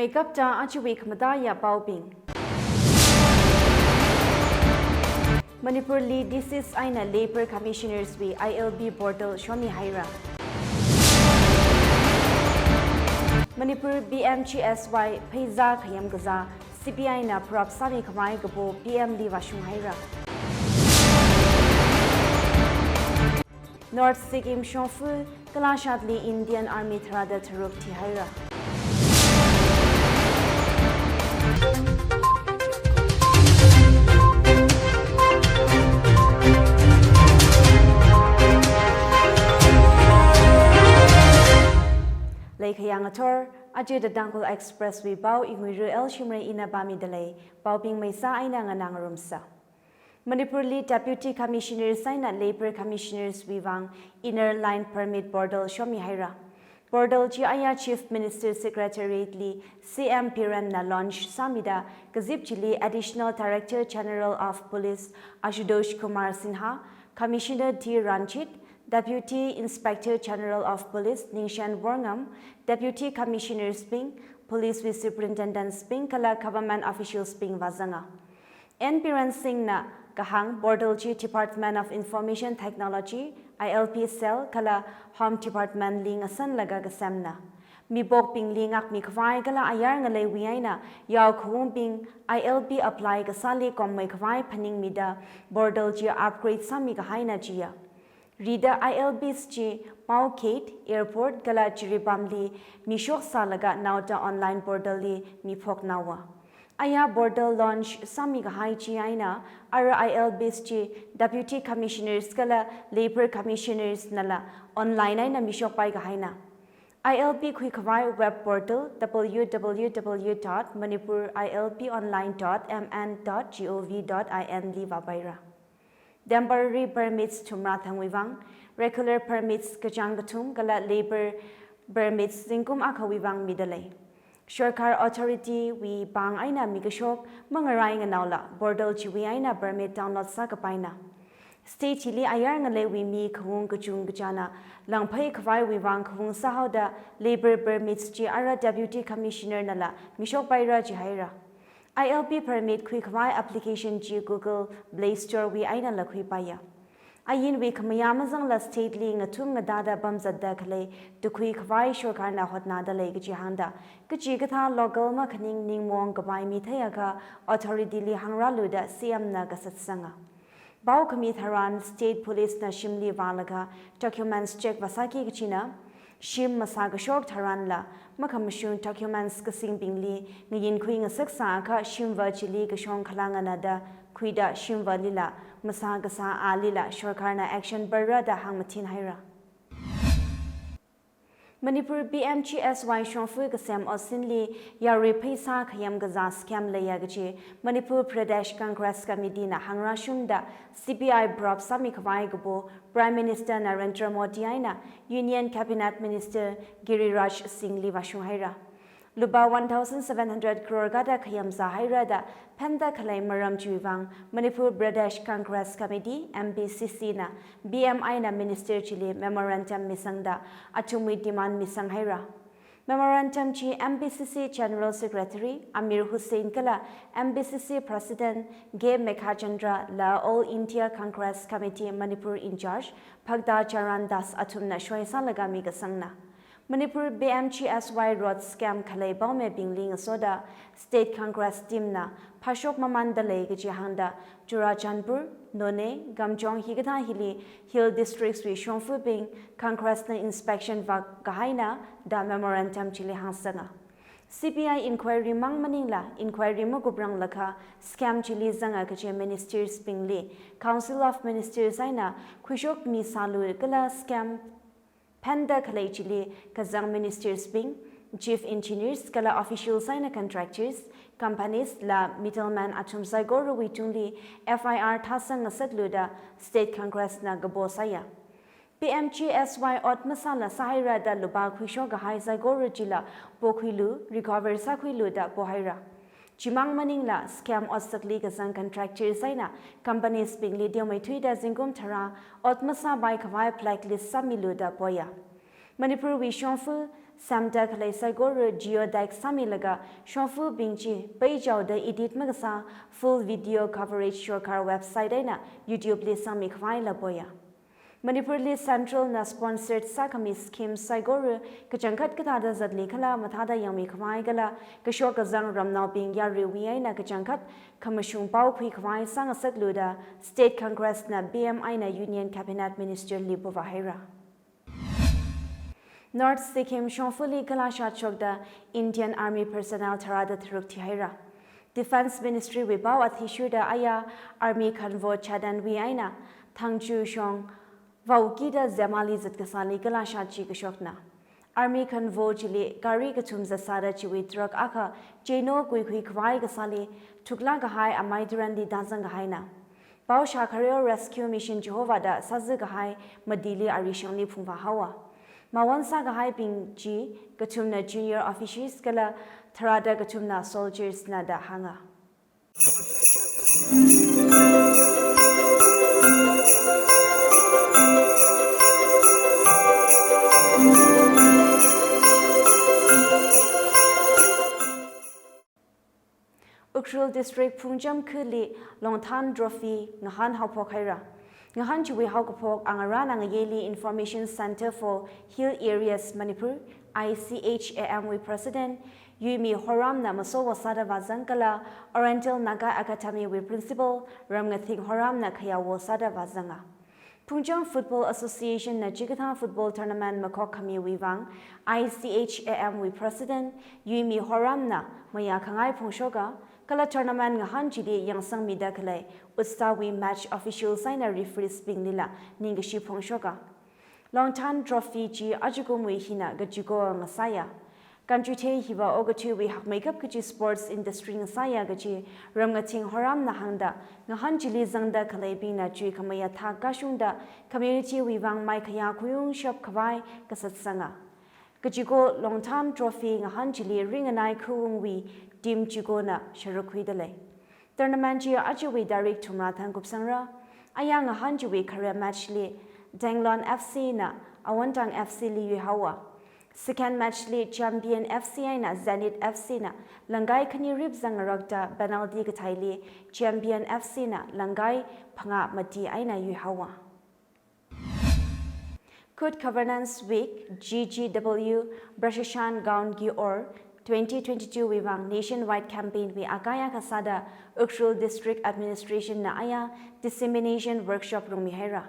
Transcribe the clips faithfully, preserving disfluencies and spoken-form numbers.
Meikapta ajawui khamataiya paobing. Manipurli D Cs eina Labour Commissioners wui I L P portal shomihaira. Manipur P M G S Y pheisā khayam kazā C B I na pharap sāmi khavai kapo P M li vāshunghaira. North Sikkim shongfa kalashatli Indian Army tharāda tharuk thihaira. Leikhayang athor, aja The Tangkhul Express wui pao Inguiru L Shimray ina pāmidalei, paobing meisā eina nganā ngarumsa. Manipurli Deputy Commissioners eina Labour Commissioners wui vang Inner Line Permit Portal shomihaira. Portal chi aya Chief Minister Secretariat li C M Biren na launch sāmida, kazip chili Additional Director General of Police Ashutosh Kumar Sinha, Commissioner D Ranjit, Deputy Inspector General of Police Ningshen Worngam, Deputy Commissioners bing, Police wui Superintendents bing kala Government Officials bing vāzanga. N Biren Singh na kahāng portal chi Department of Information Technology, I L P Cell kala Home Department li ngasanlaga kasemna. Mipokbingli ngākmi khavai kala ayar ngaleiwui eina yao khaungbing I L P apply kasāli kommei khavai phaningmida portal chi upgrade sāmi kahaina jiya. Rida I L Ps chi Mao Gate, Airport kala Jiribamli mishok sālaga naoda online portal li miphoknaowa. Aya portal launch sāmi kahai chi eina ara I L Ps chi Deputy Commissioners kala Labour Commissioners nala online eina mishokpai kahaina. I L P khui khavai web portal W W W dot manipur I L P online dot M N dot G O V dot I N li vāpaira. Temporary permits thumrā thangwui vang, regular permits kachāng kathum kala labour permits zingkum akhawui vang midalei. Sorkar authority wui pāng eina mikashok mangarai nganaola portal chiwui eina permit download sākapaina. State chili ayar ngaleiwui mi khaung kachung kachāna langphei khavaiwui vang khaung sāhaoda labour permits chi ara Deputy Commissioner nala mishokpaira jihaira. I L P permit khui khavai application chi Google Play Store wui einala khuipaiya. Ayinwui khamayā mazangla state li ngathum ngatāda pamzatda khalei tukhui khavai sorkarna hotnadalei kaji hāngda, kachikathā local makhaning ningmaong kapai mi theiakha authority li hāngrālu da C M na kasatsanga. Pao khami tharan State Police na shimli vālaga documents check vāsāki kajina, shim masākashok tharanla makhamashung documents kasingbingli ngayinkhui ngasaksā akha shimva chili kashong khalāngana da khuida shimvalila masākasā alila sorkarna action parra da hāngmathinhaira. Manipur P M G S Y shongfa kasem otsinli yarui pheisā khayam kazā scam leiya kaji Manipur Pradesh Congress Committee na hāngrāshungda C B I pharap sāmi khavai kapo Prime Minister Narendra Modi eina Union Cabinet Minister Giriraj Singh li vāshunghaira. Lupā one thousand seven hundred crore kathā khayam zāhaira da phenda khalei maram chiwui vang Manipur Pradesh Congress Committee, M P C C na P M eina Minister chili memorandum misangda athumwui demand misanghaira. Memorandum chi M P C C General Secretary Amir Hussain kala M P C C President K Meghachandra la All India Congress Committee Manipur in-charge Bhakta Charan Das athumna soi sālaga mikasangna. Manipur P M G S Y road scam khalei paomibingli ngasoda State Congress team na phāshok mamandalei kaji hāngda Churachandpur, Noney, Kamjong hikathā hili Hill Districts wui shongfabing Congress na inspection vākahaina da memorandum chili hāngsanga. C B I inquiry mang maningla inquiry makupranglakha scam chili zanga kaji ministers bingli Council of Ministers eina khuishokmi sālu kala scam phenda khalei chili kazang ministers bing, chief engineers kala officials eina contractors, companies la middleman athum saikorawui tungli F I R thāsang ngasaklu da State Congress na kapo sāya. P M G S Y ot masāla sāhaira da lupā khuishok kahai saikora chila pokhuilu, recover sākhuilu da pohaira. Chimang maningla scam otsakli kazang contractors eina companies bingli teomeithuida zingkum tharā ot masāpai khavai blacklist sāmilu da poya. Manipur wui shongfa semda khalei saikora geotag sāmilaga shongfabing chi peichaoda edit makasā full video coverage sorkar website eina YouTube li sangmikhavai lapoya. Manipur li Central na sponsored sākhami scheme saikora kachangkhat kathāda zatli khala mathāda yangmikhavai kala kashok kazang ramnaobing yaruiwui eina kachangkhat khamashung pao khuikhavai sāngasaklu da State Congress na B M I na Union Cabinet Minister li puvā haira. North Sikkim shongfali kalashat shokda Indian Army personnel tharāda tharuk thihaira. Defence Ministry wui pao athishurda aya Army Convoy Chadan wui eina Thangju shong vaokida Zemali zat kasāli kalashat chi kashokna. Army Convoy chili gari kathum zatsāda chiwui truck akha cheno kuikhui khavai kasāli thuklāk kahai amei tharanli tāzang kahaina. Pao shākhareo Rescue Mission Jehovah da sāzi kahai madili arishangli phungvā haowa. Mawon sākahaibing chi kathumna junior officers kala tharāda kathumna soldiers na da hānga. Ukhrul District Phungcham khali Longthan Trophy ngahān haophok haira. Ngahān chiwui haokaphok angarān angayeli Information Centre for Hill Areas Manipur, I C H A M wui President Yuimi Horamna masowo sāda vāzang kala Oriental Naga Academy wui Principal Ramngathing Horamna khayawo sāda vāzanga. Phungcham Football Association na chikathā football tournament makhok khamiwui vang I C H A M wui President Yuimi Horamna mayā khangai phongshoka, kala tournament ngahān chili yangsangmida khalei Utsa wui match officials eina referees binglila ningkashi phongshoka. Longthan Trophy chi ajakumwui hina kachiko ngasāya. Country thei hiva okathuiwui hakmeikap kachi sports industry ngasāya kachi Ramngathing Horamna hāngda, ngahān chili zangda khaleibingna chuikhamayā thak kashungda community wui vang maikhayā khuyung shap khavai kasatsanga. Kachiko Longthan Trophy ngahān chili ringanai khuwungwui team chikona sharuk khuida lei. Tournament chi ajawui tarik thumrā thang kupsangra. Aya ngahān chiwui khare match li Danglon F C na Awantang F C li yuihaowa. Second match li Champion F C eina Zenith F C na langkai khani rip zangngarokta penalty kathaili Champion F C na langkai phangā mati eina yuihaowa. Good Governance Week, G G W, Prasashan Gaon Ki Or, twenty twenty-two wui vang nationwide campaign wui akaya kasāda Ukhrul District Administration na aya dissemination workshop rungmihaira.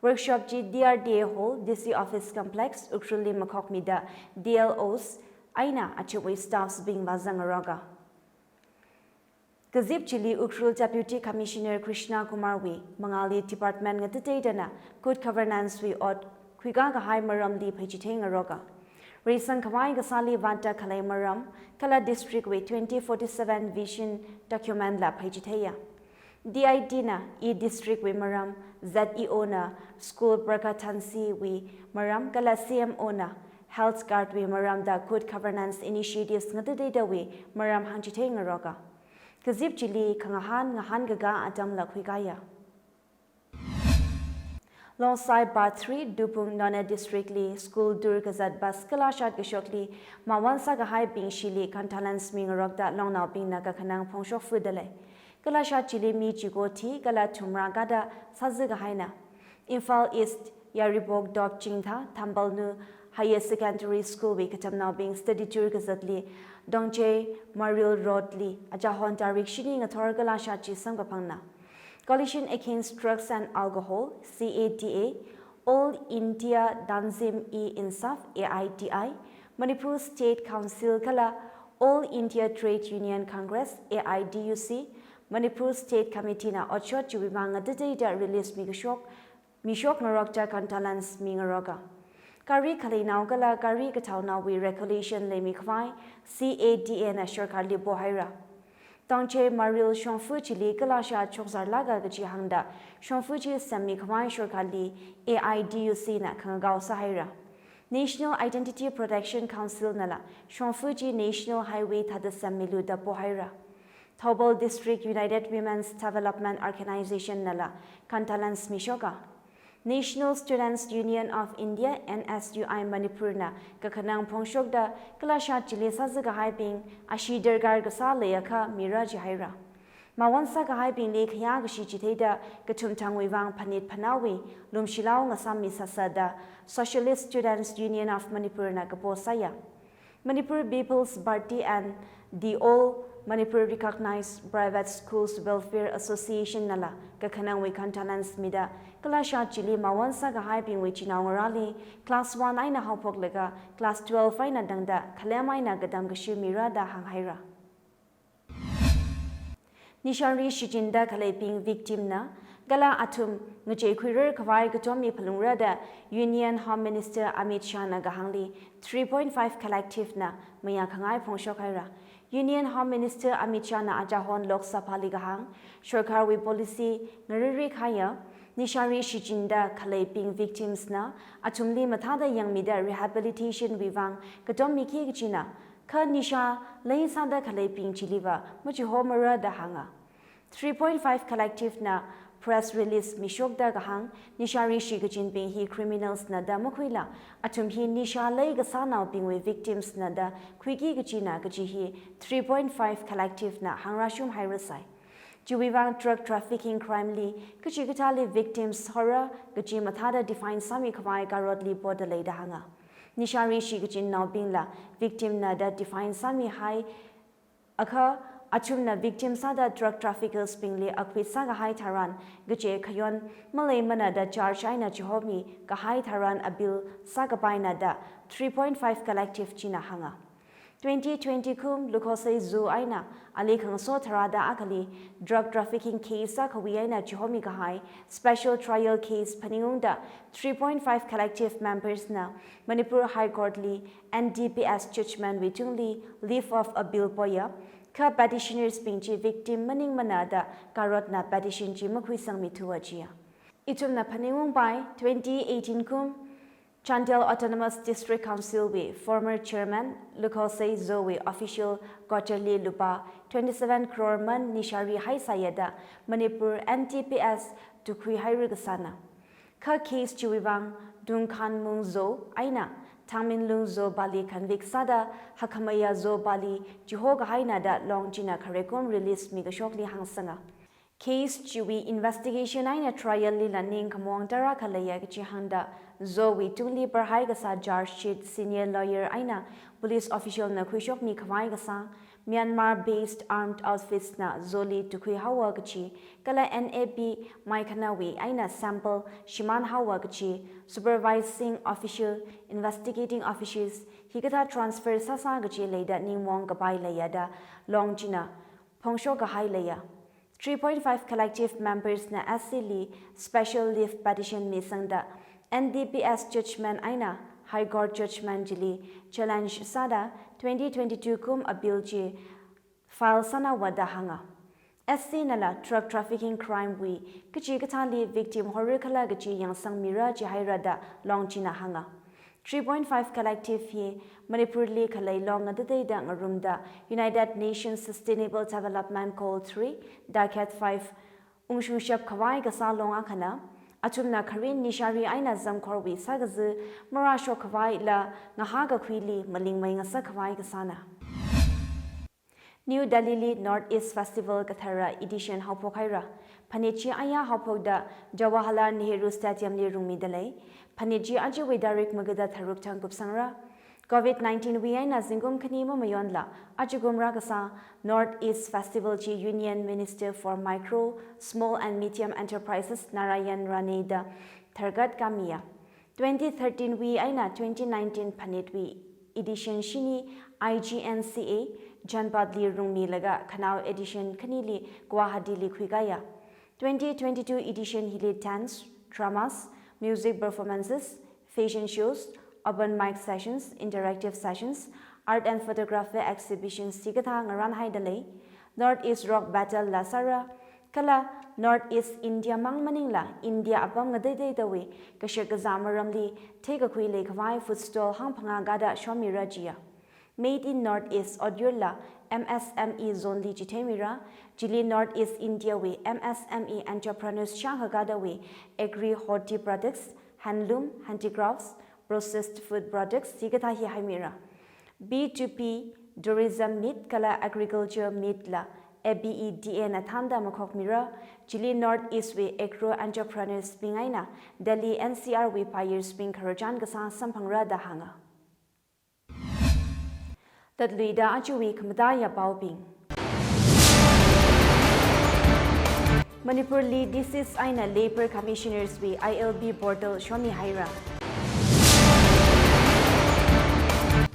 Workshop chi D R D A Hall, D C Office Complex, Ukhrul li makhokmida D L Os eina achiwui staffs bing vāzangngaroka. Kazip chili Ukhrul Deputy Commissioner Krishna Kumar wui mangāli department ngatateidana good governance wui ot khuikā kahai maramli pheichitheingaroka. Reisang khavai kasāli vātda khalei maram, kala district wui twenty forty-seven vision document la pheichitheiya. D I T na e-district wui maram, Z E O na school prakathansi wui maram, kala C M O na health card wui maram da good governance initiatives ngatateidawui maram hāngchitheingaroka. Kazip chili khangahān ngahānkakā atamla khuikāya. Longsai Part three, Dupung Noney District li school tour kazat bus kalashat kashokli mawon sākahaibing shili condolence mingarokta longnaobingna kakhanang phongshok fudalei. Kalashat chili mi chiko thi kala thumrā kada sāzi kahaina. Imphal East, Yairibok Dok Chingtha, Thambalnu Higher Secondary School wui katamnaobing study tour kazatli Dongchei Maril Road li achahon tarik shini ngathor kalashat chi samkaphangna. Coalition Against Drugs and Alcohol, C A D A, All India Tanzim-e-Insaf, A I T I, Manipur State Council kala All India Trade Union Congress, A I T U C, Manipur State Committee na otshot chiwui vang ngatateida release mikashok, mishokngarokta condolence mingaroka. Gari khaleinao kala gari kathaonaowui regulation leimikhavai C A D A na sorkarli pohaira. Dongchei Maril shongfa chili kalashat shokzarlāka kachi hāngda shongfa chi semmikhavai sorkarli A I T U C na khangakao sāhaira. National Identity Protection Council nala shongfa chi National Highway thāda semmilu da pohaira. Thoubal District United Women's Development Organization nala condolence mishoka. National Students Union of India, N S U I Manipur na kakhanang phongshokda kalashat chili sāzā kahaibing ashee darkar kasā leiakha mira jihaira. Mawon sākahaibingli khayā kashi chitheida kathumthangwui vang phanit phanaowui lumshilao ngasāmi sāsāda Socialist Students Union of Manipur na kapo sāya. Manipur People's Party and the All Manipur Recognized Private Schools Welfare Association nala kakhanangwui condolence mida kalashat chili mawon sākahaibingwui chinaongarāli class one eina haophoklaga class twelve eina tangda khalem eina katam kashi mira da hānghaira. Nishari shichinda khaleibing victim na kala athum ngacheikhuirar khavai katommi phalungra da Union Home Minister Amit Shah na kahāngli three point five Collective na mayākhangai phongshokhaira. Union Home Minister Amit Shah na achahon Lok Sabha li kahāng, sorkarwui policy ngariri khaya, nishari shichinda khaleibing victims na athumli mathāda yangmida rehabilitation wui vang katommi ki kachina, kha nisha lei sāda khaleibing chiliva machihomara da hānga. Three point five Collective na press release mishokda kahāng, nishari shikachinbing hi criminals na da makhuila, athum hi nisha lei kasānaobingwui victims na da khuiki kachina kaji hi three point five Collective na hāngrashum hairasai. Chiwui vang drug trafficking crime li kachikathāli victims hora kaji mathāda define sāmi khavai karotli poda leida hānga. Nishari shikachinnaobingla victim na da define sāmihai akha, athumna victim sāda drug traffickers bingli akhuit sākahai tharan kaje khayon maleimana da charge eina chihomi kahai tharan appeal sākapaina da three point five Collective china hānga. Twenty twenty kum Lukhosei Zoo eina ali khangaso tharāda akhali drug trafficking case akhawui eina chihomi kahai special trial case phaningungda three point five Collective members na Manipur High Court li N D P S judgment wui tungli leave of appeal poya, kha petitioners bing chi victim maningmana da karotna petition chi makhuisangmi thuwa jiya. Ithumna phaningungpai, twenty eighteen kum Chandel Autonomous District Council wui former chairman Lukhosei Zo wui official quarter li lupā twenty-seven crore man nishari haisāya da Manipur N D P S tukhuihaira kasāna. Kha case chiwui vang Dungkhanmung Zo eina Thangminlung Zo pali convict sāda Hakhamaya Zo pali chiho kahaina da long china kharekum release mikashokli hāngsanga. Case chiwui investigation eina trial lila ningkhamong tarākha leiya kachi hāngda Zo wui tungli parhai kasā charge sheet senior lawyer eina police official na khuishokmi khavai kasā Myanmar based armed outfits na Zo li tukhui haowa kachi, kala N A P maikhanawui eina sample shimān haowa kachi, supervising official, investigating officers hikathā transfer sāsā kachi leida ningmong kapai leiya da long china phongshok kahai leiya. Three point five Collective members na S C li special leave petition misangda N D P S judgment eina High Court judgment chili challenge sāda twenty twenty-two kum appeal chi file sānaowa da hānga. S C nala drug trafficking crime wui kachikathāli victim hora khala kachi yangsangmira jihaira da long china hānga. Three point five Collective hi Manipur li khalei long ngatateida ngarumda United Nations Sustainable Development Goal three, Target five ungshungshap khavai kasā long akhana, athumna kharin nishari eina zamkhorwui sākazā marāshok khavaila ngahā kakhuili malingmei ngasak khavai kasāna. New Delhi li North East Festival kathara edition haophok haira. Phanit chi aya haophokda Jawaharlal Nehru Stadium li rungmida lei. Phanit chi ajawui tarik magada tharuk thang kupsangra. Covid nineteen wui eina zingkum khani mamayonla, ajakum rākasā North East Festival chi Union Minister for Micro, Small and Medium Enterprises Narayan Rane da tharkat kamiya. Twenty thirteen wui eina twenty nineteen phanit wui edition shini I G N C A Janpat li rungmilaga khanao edition khanili Guwahati li khuikaya. Twenty twenty-two edition hili dance, dramas, music performances, fashion shows, open mic sessions, interactive sessions, art and photography exhibitions hikathā ngarānhaida lei. North East Rock Battle la sāra, kala North East India mang maningla India apam ngatateidawui kashak kazā maramli theikakhui leikhavai food stall hangphangā gada shomira jiya. Made in Northeast ot yurla M S M E zone li chitheimira. Chili Northeast India wui M S M E entrepreneurs shang hakada wui agri horti products, handloom, handicrafts, processed food products hikathā hi haimira. B two B tourism meet kala agriculture meet la A B E D A na thānda makhokmira. Chili Northeast wui agro entrepreneurs bing eina Delhi N C R wui buyers bing khararchan kasā samphangra da hānga. Tatluida ajawui khamataiya paobing. Manipur li D Cs eina Labour Commissioners wui I L B portal shomi haira.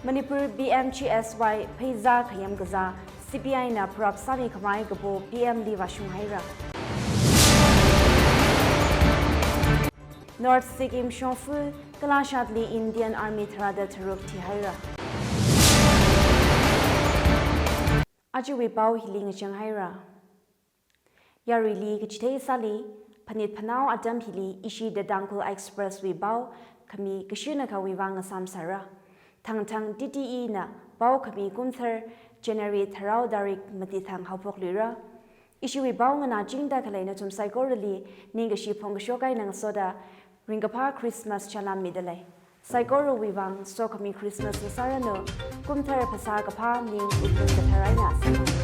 Manipur P M G S Y pheizā khayam kazā C B I na pharap sāmi khamei kapo P M li vāshung haira. North Sikkim shongfa kalashatli Indian Army tharāda tharuk thihaira. Ajawui pao hili ngachang haira. Yaruili kachithei sāli, phanit phanao atam hili ishi The Tangkhul Express wui pao khami kashina kawui vang ngasam sāra. Thangthang T T E na pao khami kumthar January tharao tarik mati thang haophok luira. Ishiwui pao nganā chingda khalei nathum saikorali ningkashi phongkashok eina ngasoda ringkaphā Christmas chalam midalei. Saikorawui vang sokhami Christmas ngasāranu, kumthar phasā kaphā ning utkun kathar eina sākhu.